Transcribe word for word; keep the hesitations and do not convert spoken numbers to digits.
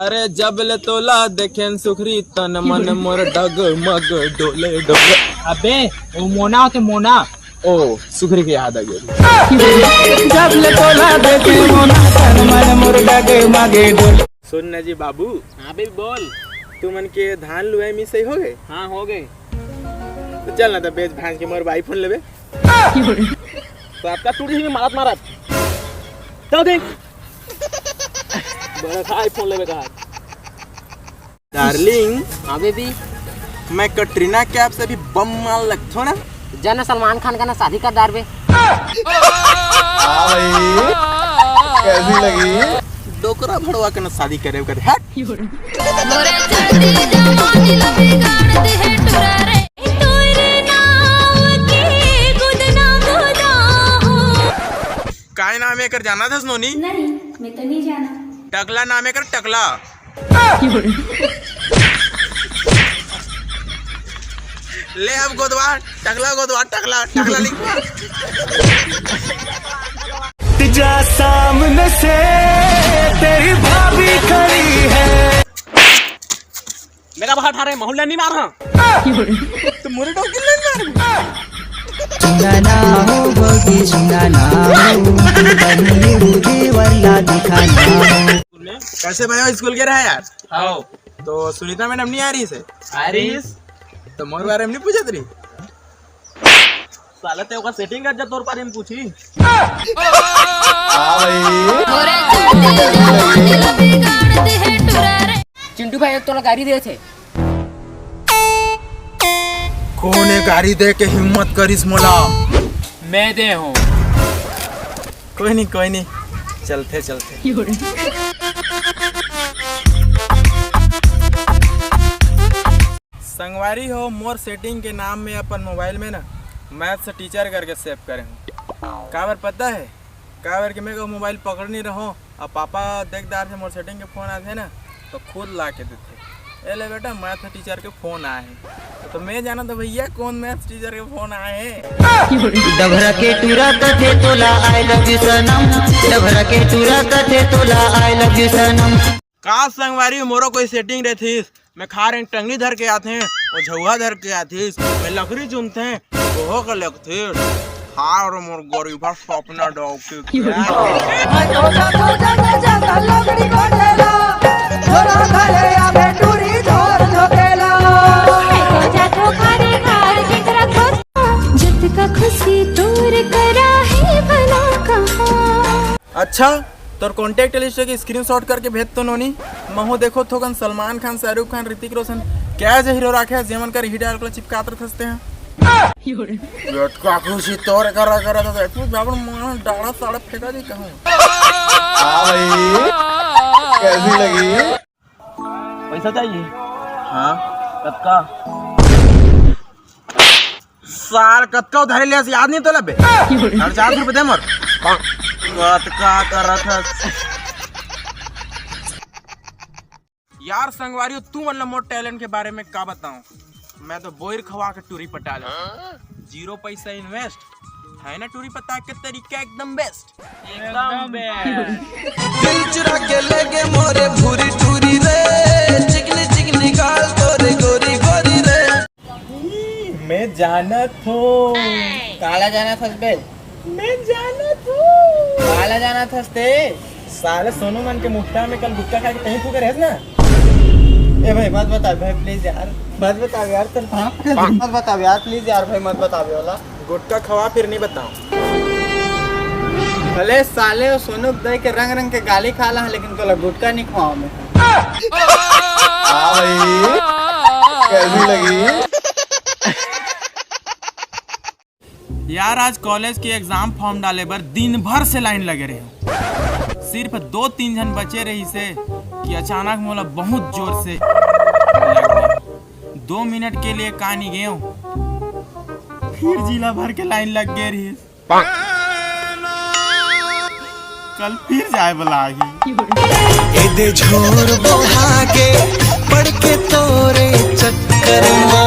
अरे जब ले तोला देखेन सुखरी, तन मन मोर डगमग डोले डोले। अबे, वो मोना होते मोना। ओ, सुखरी के याद आ गया। जब ले तोला देखेन मोना, तन मन मोर डगमग डोले। सुन ना जी बाबू। हाँ बे, बोल। तू मन के धान लुआई मिसई हो गए? हाँ, हो गए। तो चल ना, तो बेच भांज के मोर iPhone लेबे। तो आपका टूटी ही मारत मारत। तो देख। बड़ा सा iPhone लेबे कहा। डार्लिंग। हाँ बेबी। मैं कटरीना कैफ से भी बम माल लगथो ना। जाना सलमान खान का ना शादी कर डारबे। हाँ भाई, कैसी लगी? डोकरा भड़वा के ना शादी करे कर, हट। मोरे चढ़ती जवानी ला बिगाड़ दे है टुरा रे। तोरे नाव के गुदना गुदा हो। काय नाम है कर जाना था नोनी? नहीं, मैं तो नहीं जाना। टकला नाम है कर टकला। ले अब गोदवा, टकला गोदवा, टकला, टकला लिखवा। जा सामने से तेरी भाभी खड़ी है। मेरा बाहर ठा रहे, मोहल्ला नहीं मार रहा। तो मुरे डोकी नहीं मार। सुनाना हो भौजी, सुनाना हो, बनी बूढ़ी वाला दिखाना हो। कैसे भाई, स्कूल के रहा यार? आओ। तो सुनीता मैडम नहीं आ रही से? आ रही। तो मोर बारे में नहीं पूछत रही? साला ते ओकर सेटिंग कर, जब तोर बारे में पूछी। हाँ भाई। मोरे चढ़ते जवानी ला बिगाड़ दे है टुरा रे। चिंटू भाई, तोला गाड़ी दे थे। कोने गाड़ी दे के हिम्मत करिस मोला? मैं दे हूँ। कोई नहीं, कोई नहीं, चलते चलते। संगवारी हो, मोर सेटिंग के नाम में अपन मोबाइल में ना मैथ्स टीचर करके सेव करे हूँ। काबर पता है? काबर कि मैं का मोबाइल पकड़ नहीं रहो, अब पापा देख दार से मोर सेटिंग के फोन आथे ना, तो खुद ला के देथे। ए ले बेटा, मैथ टीचर के फोन आए हे। तो मैं जाना तो भैया कौन मैथ टीचर के फोन आए हे। डभरा के टूरा कथे तोला I love you सनम, डभरा के टूरा कथे तोला I love you सनम। का संगवारी, मोरो कोई सेटिंग रहतीस, मैं खार एक टंगनी धर के आथे, वो झउहा धर के आथीस, मैं लकड़ी चुनथे, ओहो के लगथे। हार मोर गरीबा सपना डॉक्टर। जतका खुशी तोर करा है भला कहाँ। अच्छा, तोर कॉन्टैक्ट लिस्ट के स्क्रीनशॉट करके भेज तो नोनी। महू देखो थोकन सलमान खान, शाहरुख खान, ऋतिक रोशन, क्या जे हीरो राखे हैं, जेमन कर हिट आल चिपकात रहते हैं। लटका खुशी तोर करा करा तो तू बाबू मां डाला साला फेंका दी कहूं। हाँ भाई, कैसी लगी? पैसा चाहिए? हाँ। कतका? सार कतका उधारी ले याद नहीं तो लबे। साढ़े चार सौ रुपये दे मोर। कतका करत हस? यार संगवारी, तू मन ला मोर टैलेंट के बारे में का बताऊं? मैं तो बोर खवा के टूरी पटा ले। जीरो पैसा इन्वेस्ट है ना, टूरी पटा के तरीका एकदम बेस्ट। एकदम बेस्ट। दिल चुरा के लेगे मोरे भूरी टूरी रे, चिकनी चिकनी गाल तोरे गोरी गोरी रे। मैं जानत हूँ। काला जानत हस बे? मैं जानत हूँ। काला जानत हस ते? साले सोनू मन के मुट्ठा में कल गुटखा खा के कहीं फूके रहस ना? ए भाई, मत बता भाई, प्लीज यार, मत बता यार, चल। मत बता यार, प्लीज यार भाई, मत बता वाला। गुटखा खवा, फिर नहीं बताऊं। भले साले वो सोनू दे के रंग रंग के गाली खा ला, लेकिन तोला गुटखा नहीं खवाऊं मैं। हाँ भाई, कैसी लगी? यार, आज कॉलेज के एग्जाम फॉर्म डाले बर दिन भर से लाइन लगे रहे, सिर्फ दो तीन झन बचे रहिसे कि अचानक मोला बहुत जोर से लग गए। दो मिनट के लिए कानी गए, फिर जिला भर के लाइन लग गए रही। कल फिर जाए वाला ही। एदे झोर बोहा के पड़ के तोरे चक्कर मा।